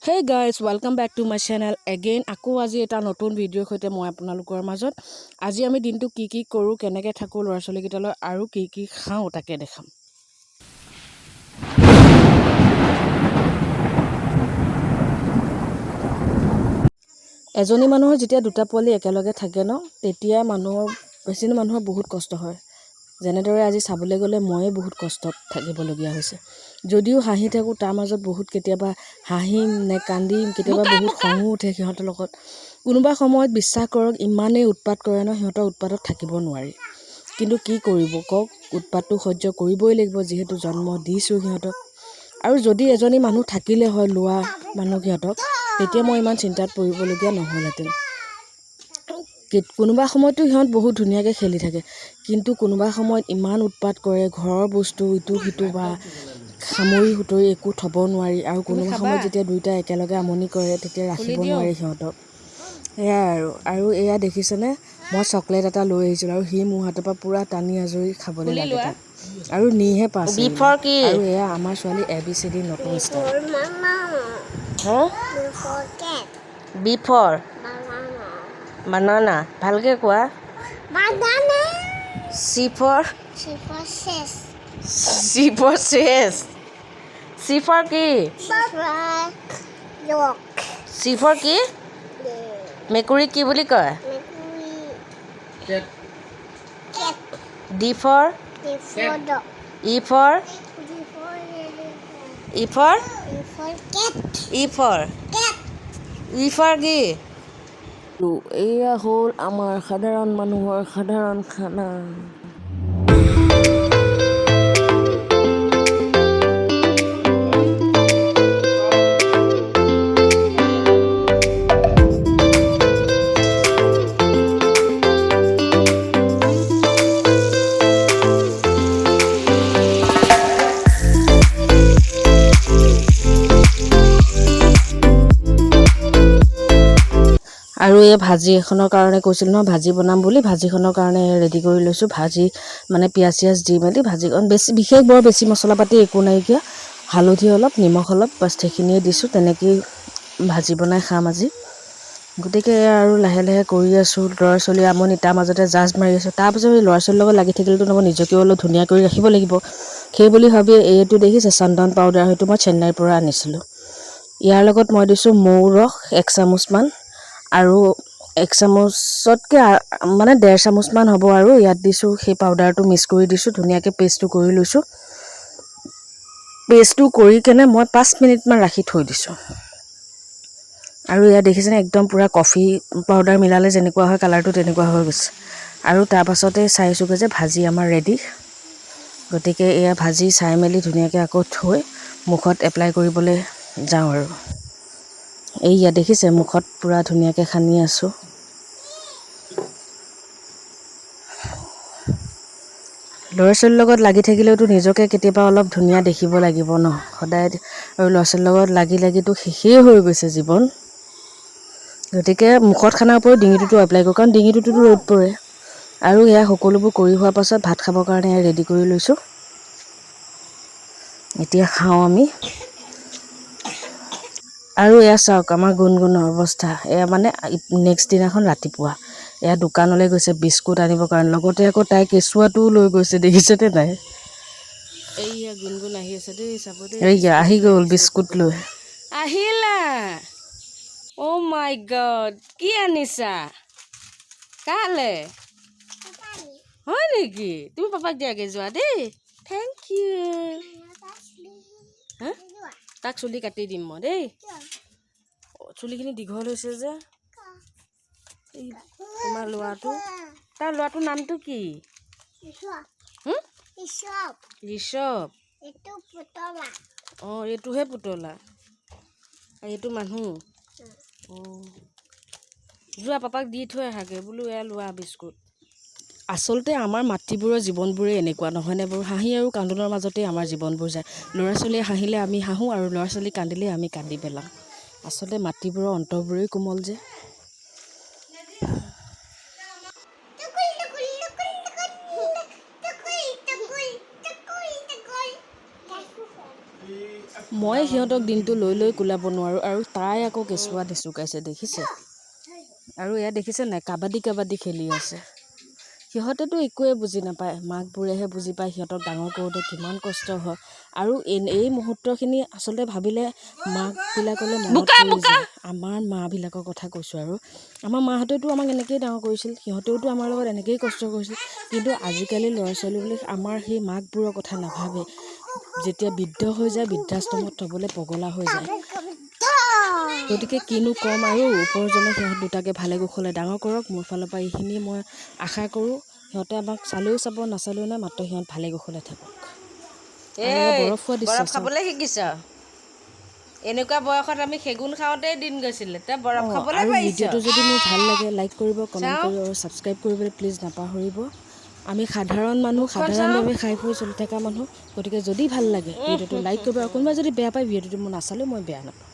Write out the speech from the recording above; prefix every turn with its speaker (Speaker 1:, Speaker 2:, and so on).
Speaker 1: Hey guys, welcome back to my channel again. আকৌ আজি এটা নতুন ভিডিঅ'ৰ সৈতে মই আপোনালোকৰ মাজত। আজি আমি দিনটো কি কি কৰোঁ, কেনেকৈ থাকোঁ ল'ৰা ছোৱালীকেইটালৈ আৰু কি কি খাওঁ, তাকে দেখাম। এজনী মানুহৰ যেতিয়া দুটা পোৱালি একেলগে থাকে ন, তেতিয়া মানুহৰ, বেছি মানুহৰ বহুত কষ্ট হয়। যেনেদৰে আজি চাবলৈ গ'লে ময়ে বহুত কষ্টত থাকিবলগীয়া হৈছে। যদিও হাঁহি থাকোঁ, তাৰ মাজত বহুত কেতিয়াবা হাঁহিম নে কান্দিম, কেতিয়াবা বহুত খঙো উঠে সিহঁতৰ লগত। কোনোবা সময়ত বিশ্বাস কৰক, ইমানেই উৎপাত কৰে ন, সিহঁতৰ উৎপাতত থাকিব নোৱাৰি। কিন্তু কি কৰিব কওক, উৎপাতটো সহ্য কৰিবই লাগিব, যিহেতু জন্ম দিছোঁ সিহঁতক। আৰু যদি এজনী মানুহ থাকিলে হয় লোৱা মানুহ সিহঁতক, তেতিয়া মই ইমান চিন্তাত পৰিবলগীয়া নহ'লহেঁতেন। কোনোবা সময়ততো সিহঁত বহুত ধুনীয়াকৈ খেলি থাকে, কিন্তু কোনোবা সময়ত ইমান উৎপাত কৰে, ঘৰৰ বস্তু ইটো সিটো বা সামৰি সুতৰি একো থ'ব নোৱাৰি। আৰু কোনোবা সময়ত যেতিয়া দুয়োটাই একেলগে আমনি কৰে, তেতিয়া ৰাখিব নোৱাৰি সিহঁতক। সেয়াই আৰু। আৰু এয়া দেখিছেনে, মই চকলেট এটা লৈ আহিছিলোঁ আৰু সি মোৰ হাতৰ পৰা পূৰা টানি আজুৰি খাবলৈ লাগে তাক আৰু নিহে পাইছে।
Speaker 2: কি?
Speaker 1: আৰু এয়া আমাৰ ছোৱালী এ বি চি ডি নতুন style.
Speaker 2: Ha? B for banana. ভালকে কোৱা।
Speaker 3: Banana.
Speaker 2: C for?
Speaker 3: C for chess.
Speaker 2: C for chess. C for কি?
Speaker 3: C for dog.
Speaker 2: C for কি? মেকুৰী কি বুলি কয়?
Speaker 3: মেকুৰী। Cat.
Speaker 2: D for?
Speaker 3: D for dog.
Speaker 2: E for?
Speaker 3: D for elephant.
Speaker 2: E for?
Speaker 3: E for cat.
Speaker 2: E for?
Speaker 3: Cat.
Speaker 2: E for কি?
Speaker 1: এয়া হ'ল আমাৰ সাধাৰণ মানুহৰ সাধাৰণ খানা। আৰু এই ভাজি এখনৰ কাৰণে কৈছিলোঁ নহয়, ভাজি বনাম বুলি, ভাজিখনৰ কাৰণে ৰেডি কৰি লৈছোঁ। ভাজি মানে পিঁয়াজ চিয়াজ দি মেলি ভাজিখন, বেছি বিশেষ বৰ বেছি মছলা পাতি একো নাইকিয়া, হালধি অলপ, নিমখ অলপ, বাছ, সেইখিনিয়ে দিছোঁ। তেনেকেই ভাজি বনাই খাম আজি। গতিকে এয়া আৰু লাহে লাহে কৰি আছোঁ। ল'ৰা ছোৱালী আমনি, তাৰ মাজতে জাজ মাৰি আছোঁ। তাৰপিছত এই ল'ৰা ছোৱালীৰ লগত লাগি থাকিলেতো নহ'ব, নিজকেও অলপ ধুনীয়া কৰি ৰাখিব লাগিব। সেই বুলি ভাবি এইটো দেখিছে চন্দন পাউডাৰ, সেইটো মই চেন্নাইৰ পৰা আনিছিলোঁ। ইয়াৰ লগত মই দিছোঁ মৌ ৰস এক চামুচমান আৰু এক চামুচতকৈ মানে ডেৰ চামুচমান হ'ব। আৰু ইয়াত দিছোঁ সেই পাউডাৰটো, মিক্স কৰি দিছোঁ, ধুনীয়াকৈ পেষ্টটো কৰি লৈছোঁ। পেষ্টটো কৰি কেনে মই 5 মিনিটমান ৰাখি থৈ দিছোঁ। আৰু ইয়াত দেখিছেনে, একদম পূৰা কফি পাউডাৰ মিলালে যেনেকুৱা হয় কালাৰটো, তেনেকুৱা হৈ গৈছে। আৰু তাৰপাছতে চাইছোঁগৈ যে ভাজি আমাৰ ৰেডি। গতিকে এয়া ভাজি চাই মেলি ধুনীয়াকৈ আকৌ থৈ মুখত এপ্লাই কৰিবলৈ যাওঁ। আৰু এইয়া দেখিছে, মুখত পূৰা ধুনীয়াকৈ সানি আছোঁ। ল'ৰা ছোৱালীৰ লগত লাগি থাকিলেওতো নিজকে কেতিয়াবা অলপ ধুনীয়া দেখিব লাগিব ন সদায়। আৰু ল'ৰা ছোৱালীৰ লগত লাগি লাগিতো শেষেই হৈ গৈছে জীৱন। গতিকে মুখত সানাৰ উপৰিও ডিঙিটোতো এপ্লাই কৰোঁ, কাৰণ ডিঙিটোতো ৰ'দ পৰে। আৰু এয়া সকলোবোৰ কৰি হোৱাৰ পাছত ভাত খাবৰ কাৰণে এয়া ৰেডি কৰি লৈছোঁ। এতিয়া খাওঁ আমি। আৰু এয়া চাওক আমাৰ গুণগুণৰ অৱস্থা। এয়া মানে নেক্সট দিনাখন ৰাতিপুৱা এয়া দোকানলৈ গৈছে বিস্কুট আনিবৰ কাৰণে, লগতে আকৌ তাই কেঁচুৱাটোও লৈ গৈছে, দেখিছেনে নাই?
Speaker 2: এইয়া গুণগুণ আহি আছে দেই, চাব দেই।
Speaker 1: এইয়া আহি গ'ল বিস্কুট লৈ।
Speaker 2: আহিলা? অ' মাই গড, কি আনিছা কালে? হয় নেকি? তুমি পাপাক দিয়াগৈ যোৱা দেই। Thank U. হা, তাক চুলি কাটি দিম মই দেই। চুলিখিনি দীঘল হৈছে যে। এই তোমাৰ ল'ৰাটো, তাৰ ল'ৰাটোৰ নামটো কি? ঋষভ।
Speaker 3: এইটো পুতলা।
Speaker 2: অঁ, এইটোহে পুতলা আৰু এইটো মানুহ। অঁ, যোৱা, পাপাক দি থৈ আহাগৈ বোলো। এয়া লোৱা বিস্কুট।
Speaker 1: আচলতে আমাৰ মাতৃবোৰৰ জীৱনবোৰেই এনেকুৱা, নহয়নে বাৰু? হাঁহি আৰু কান্দোনৰ মাজতেই আমাৰ জীৱনবোৰ যায়। ল'ৰা ছোৱালীয়ে হাঁহিলে আমি হাঁহোঁ আৰু ল'ৰা ছোৱালী কান্দিলে আমি কান্দি পেলাওঁ। আচলতে মাতৃবোৰৰ অন্তৰবোৰেই কোমল যে।
Speaker 3: টুকুল টুকুল টুকুল টুকুল টুকুল টুকুল টুকুল টুকুল।
Speaker 1: মই সিহঁতক দিনটো লৈ লৈ কোলাব নোৱাৰোঁ। আৰু তাই আকৌ কেঁচুৱা নিচুকাইছে, দেখিছে? আৰু এয়া দেখিছে নাই, কাবাডী কাবাডী খেলি আছে। সিহঁতেতো একোৱে বুজি নাপায়, মাকবোৰেহে বুজি পায় সিহঁতক ডাঙৰ কৰোঁতে কিমান কষ্ট হয়। আৰু এই মুহূৰ্তখিনি আচলতে ভাবিলে মাকবিলাকলৈ মনত পৰি যায়। আমাৰ মাবিলাকৰ কথা কৈছোঁ আৰু, আমাৰ মাহঁতেতো আমাক এনেকৈয়ে ডাঙৰ কৰিছিল, সিহঁতেওতো আমাৰ লগত এনেকৈয়ে কষ্ট কৰিছিল। কিন্তু আজিকালি ল'ৰা ছোৱালীবিলাক আমাৰ সেই মাকবোৰৰ কথা নাভাবে। যেতিয়া বৃদ্ধ হৈ যায়, বৃদ্ধাশ্ৰমত থ'বলৈ পগলা হৈ যায়। গতিকে কিনো ক'ম আৰু, ওপৰজনে সিহঁত দুটাকে ভালে কুশলে ডাঙৰ কৰক, মোৰ ফালৰ পৰা এইখিনিয়ে মই আশা কৰোঁ। সিহঁতে আমাক চালেও চাব, নাচালেও নাই, মাত্ৰ সিহঁত ভালে কুশলে থাকক। আৰু এয়া
Speaker 2: এই
Speaker 1: বৰফ খোৱা দৃশ্য
Speaker 2: বৰফ
Speaker 1: চাওক।
Speaker 2: খাবলৈ শিকিছ? এনেকুৱা বয়সত আমি চেগুন খাওঁতেই দিন গৈছিলে, তই বৰফ খাবলৈ
Speaker 1: আৰু
Speaker 2: পাৰিছ?
Speaker 1: ভিডিঅ'টো যদি মোৰ ভাল লাগে, লাইক কৰিব, কমেণ্ট
Speaker 2: চাওঁ।
Speaker 1: কৰিব আৰু ছাবস্ক্ৰাইব কৰিবলৈ প্লিজ নাপাহৰিব। আমি সাধাৰণ মানুহ, সাধাৰণভাৱে খাই বৈ চলি থকা মানুহ। গতিকে যদি ভাল লাগে, ভিডিঅ'টো লাইক কৰিব আৰু কোনোবাই যদি বেয়া পায়, ভিডিঅ'টো মোৰ নাচালেও মই বেয়া নাপাওঁ।